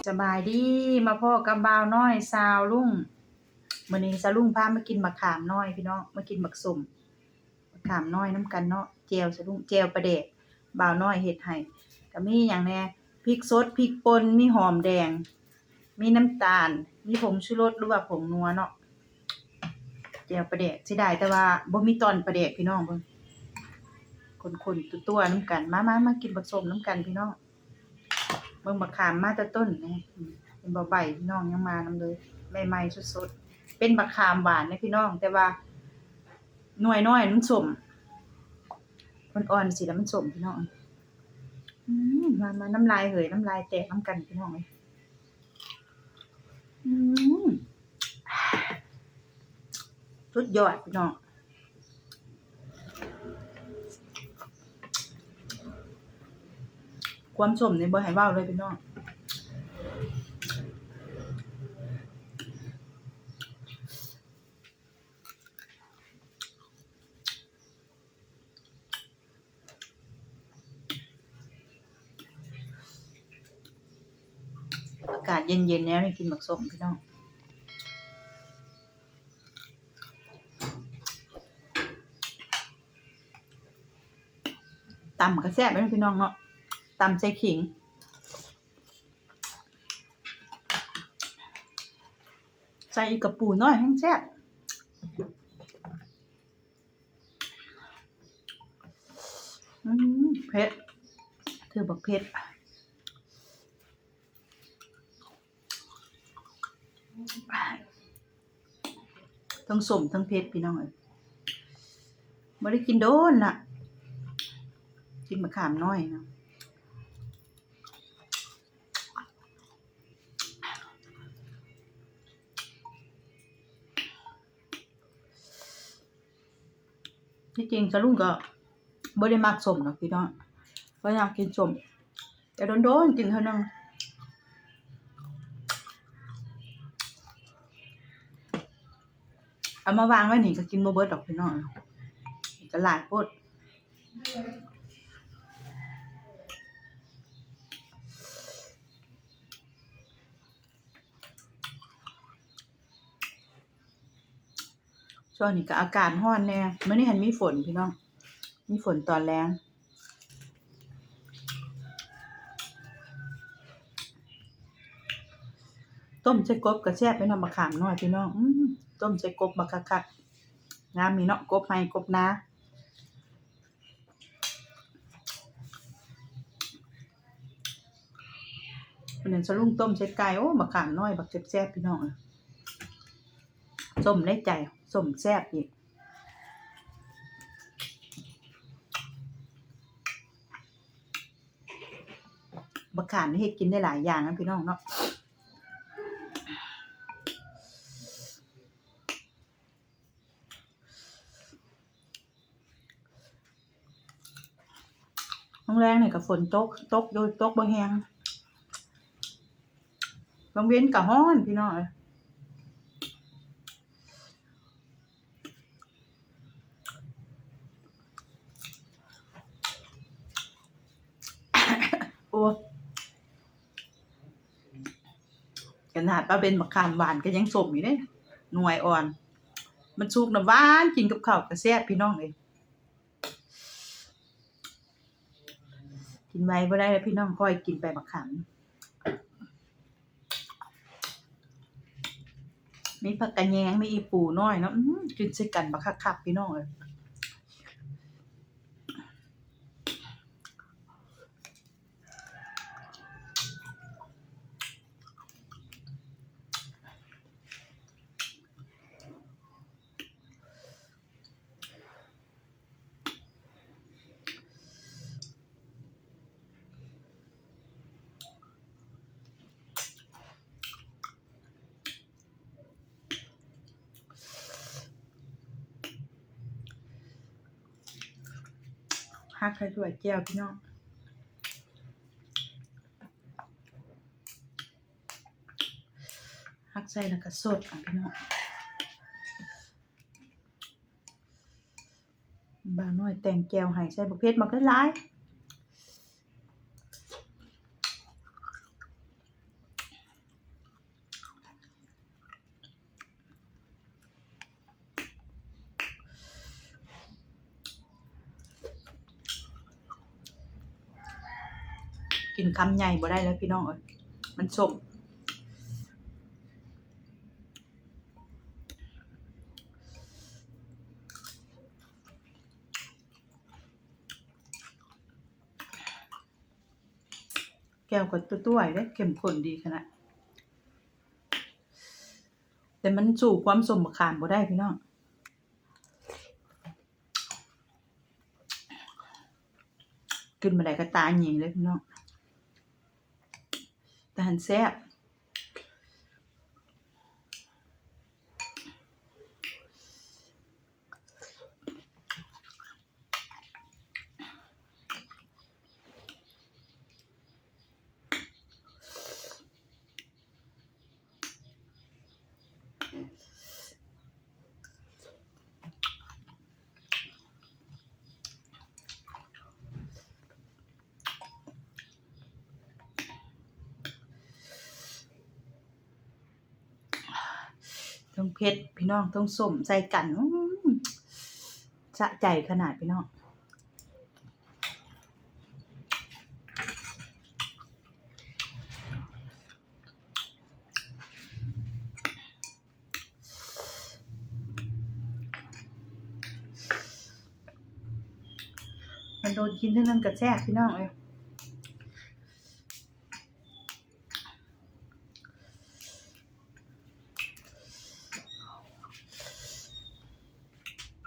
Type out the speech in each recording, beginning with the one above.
ສະບາຍດີ ມາພໍ້ກັບບ່າວນ້ອຍຊາວລຸ້ງ. ມື້ນີ້ຊາວລຸ້ງພາມາກິນບັກຂາມນ້ອຍພີ່ນ້ອງ ມາກິນບັກສົ້ມ ບັກຂາມນ້ອຍນຳກັນເນາະ. ແຈ່ວຊາວລຸ້ງ ແຈ່ວປາແດກ ບ່າວນ້ອຍເຮັດໃຫ້. ກະມີຫຍັງແດ່ ພິກສົດ ພິກປົ່ນ ມີຫອມແດງ ມີນ້ຳຕານ ມີຜົງຊູລົດ ຫຼືວ່າຜົງນົວເນາະ. ແຈ່ວປາແດກ ເສຍດາຍແຕ່ວ່າບໍ່ມີຕອນປາແດກພີ່ນ້ອງເບິ່ງ. ຄົນໆຕົວໆນຳກັນ ມາໆ ມາກິນບັກສົ້ມນຳກັນພີ່ນ້ອງ. ເບິ່ງບັກຂາມມາແຕ່ຕົ້ນນີ້ ເຫັນບໍ່ ໃບພີ່ນ້ອງຍັງມານຳເລີຍ ໃໝ່ໆສົດໆ. ເປັນບັກຂາມຫວານເດ້ພີ່ນ້ອງ ແຕ່ວ່າໜ່ວຍນ້ອຍມັນສົ້ມ ອ່ອນໆຊີ້ລະມັນສົ້ມພີ່ນ້ອງ. ອືມ ມາໆ ນ້ຳລາຍເຫີຍ ນ້ຳລາຍແຕກນຳກັນພີ່ນ້ອງເອີຍ. ອືມ ສຸດຍອດພີ່ນ້ອງ ຄວາມສົ້ມນີ້ບໍ່ໃຫ້ເວົ້າເລີຍພີ່ນ້ອງ. ອາກາດເຢັນໆແນວນີ້ກິນບັກສົ້ມພີ່ນ້ອງ. ຕຳກະແຊບເດ້ພີ່ນ້ອງເນາະ ຕຳໃສ່ຂີງ ໃສ່ອີກກະປູນ້ອຍແຮງແຊບ. ອືມ ເຜັດ ຖືບັກເຜັດ ທັງສົ້ມທັງເຜັດພີ່ນ້ອງເອີຍ. ບໍ່ໄດ້ກິນດົນລະ ກິນບັກຂາມນ້ອຍນະ. ທີ່ຈິງຊາລຸງກໍບໍ່ໄດ້ມັກສົ້ມດອກພີ່ນ້ອງ ບໍ່ຢາກກິນສົ້ມ ແຕ່ດົນໆກິນເທື່ອໜຶ່ງ. ເອົາມາວາງໄວ້ນີ້ກໍກິນບໍ່ເບິດດອກພີ່ນ້ອງ ກໍຫຼາຍໂພດ. ຊ່ວງນີ້ກໍອາກາດຮ້ອນແດ່ ມື້ນີ້ຫັ້ນມີຝົນພີ່ນ້ອງ ມີຝົນຕອນແລງ. ຕົ້ມໃສ່ກົບກໍແຊບເດ້ເນາະ ບັກຂາມນ້ອຍພີ່ນ້ອງ. ອືມ ຕົ້ມໃສ່ກົບບັກຄັກໆ ຍາມນີ້ເນາະ ກົບໄຮ່ກົບນາ. ມື້ນັ້ນສະລຸງຕົ້ມໃສ່ໄກ່ ໂອ້ ບັກຂາມນ້ອຍບັກແຊບໆ ພີ່ນ້ອງເອີຍ. ສົ້ມໃນໃຈ ສົ້ມແຊບອີກ. ບັກຂາມນີ້ເຮັດກິນໄດ້ຫຼາຍຢ່າງນະພີ່ນ້ອງເນາະ. ມື້ແລງນີ້ກໍຝົນຕົກ ຕົກຢູ່ ຕົກບໍ່ແຮງ. ກາງເວັນກໍຮ້ອນ ພີ່ນ້ອງເອີຍ. ໂອ້ ຂະໜາດວ່າເປັນບັກຂາມຫວານກໍຍັງສົ້ມຢູ່ເດ້ ໜ່ວຍອ່ອນ ມັນສຸກນະຫວານ ກິນກັບເຂົ້າກໍແຊບ ພີ່ນ້ອງເອີຍ. ກິນໄວບໍ່ໄດ້ແລ້ວພີ່ນ້ອງ ຄ່ອຍກິນໄປບັກຂາມ. ມີຜັກກະແຍງ ມີອີ່ປູນ້ອຍເນາະ ອື ກິນໃສ່ກັນບັກຄັກໆ ພີ່ນ້ອງເອີຍ. ຮັກໃສ່ຖ້ວຍແຈ່ວ ພີ່ນ້ອງ ຮັກໃສ່ແລ້ວກໍສົດເອົາ ພີ່ນ້ອງ. ບ່າວນ້ອຍແຕ່ງແຈ່ວໃຫ້ ໃສ່ບັກເຜັດບັກຫຼາຍໆ. ກິນຄຳໃຫຍ່ບໍ່ໄດ້ແລ້ວພີ່ນ້ອງເອີຍ ມັນສົ້ມ. ແຈ່ວກໍຕົວໆເດ້ ເຂັ້ມຂຸ້ນດີຂະໜາດ ແຕ່ມັນສູ້ຄວາມສົ້ມບັກຂາມບໍ່ໄດ້ພີ່ນ້ອງ. ກິນມື້ໃດກໍຕາຫຍິງເລີຍພີ່ນ້ອງ ແຕ່ຫັ້ນແຊບ. ເທິງເຜັດພີ່ນ້ອງ ເທິງສົ້ມໃສ່ກັນ ອືມ ສະໃຈຂະໜາດພີ່ນ້ອງ. ມັນໂດນກິນເທື່ອໜຶ່ງກໍແຊບພີ່ນ້ອງເອີຍ.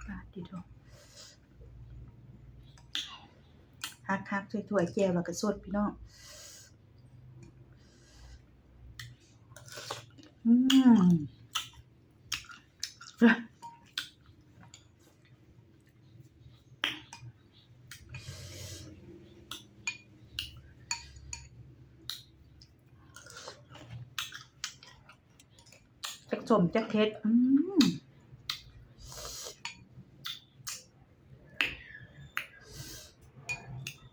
ປາດຕິໂທ ຫັກໆ ໃສ່ຖ້ວຍແຈ່ວແລ້ວກໍສົດພີ່ນ້ອງ. ອືມ ຈັກສົ້ມຈັກເຜັດ ອືມ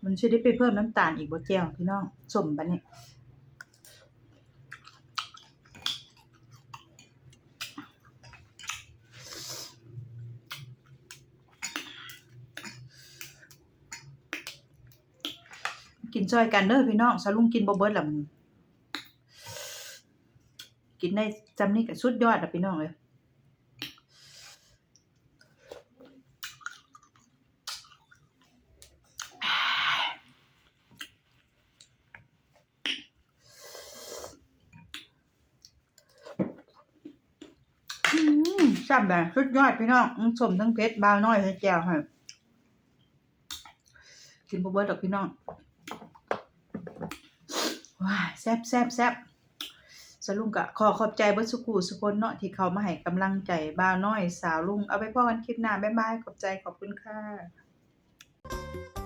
ມັນຊິໄດ້ໄປເພີ່ມນ້ຳຕານອີກບໍ່ແຈ່ວພີ່ນ້ອງ ສົ້ມປານນີ້. ກິນຊ່ອຍກັນເດີພີ່ນ້ອງ ສາວລຸງກິນບໍ່ເບິດລະ ກິນໄດ້ຊ່ຳນີ້ກໍສຸດຍອດລະພີ່ນ້ອງເອີຍ. ອືມ ແຊບແຫຼະ ສຸດຍອດພີ່ນ້ອງ ທັງສົ້ມທັງເຜັດ ບ່າວນ້ອຍໃສ່ແຈ່ວໃຫ້ ກິນບໍ່ເບິດດອກພີ່ນ້ອງ. ວ້າຍ ແຊບໆໆ ສາວລຸງກໍຂໍຂອບໃຈເບິດສູ່ຄູ່ສູ່ຄົນເນາະ ທີ່ເຂົ້າມາໃຫ້ກຳລັງໃຈບ່າວນ້ອຍ ສາວລຸງ. ເອົາໄປພໍ້ກັນຄລິບໜ້າ ບາຍບາຍ ຂອບໃຈ ຂອບຄຸນຄ່ະ.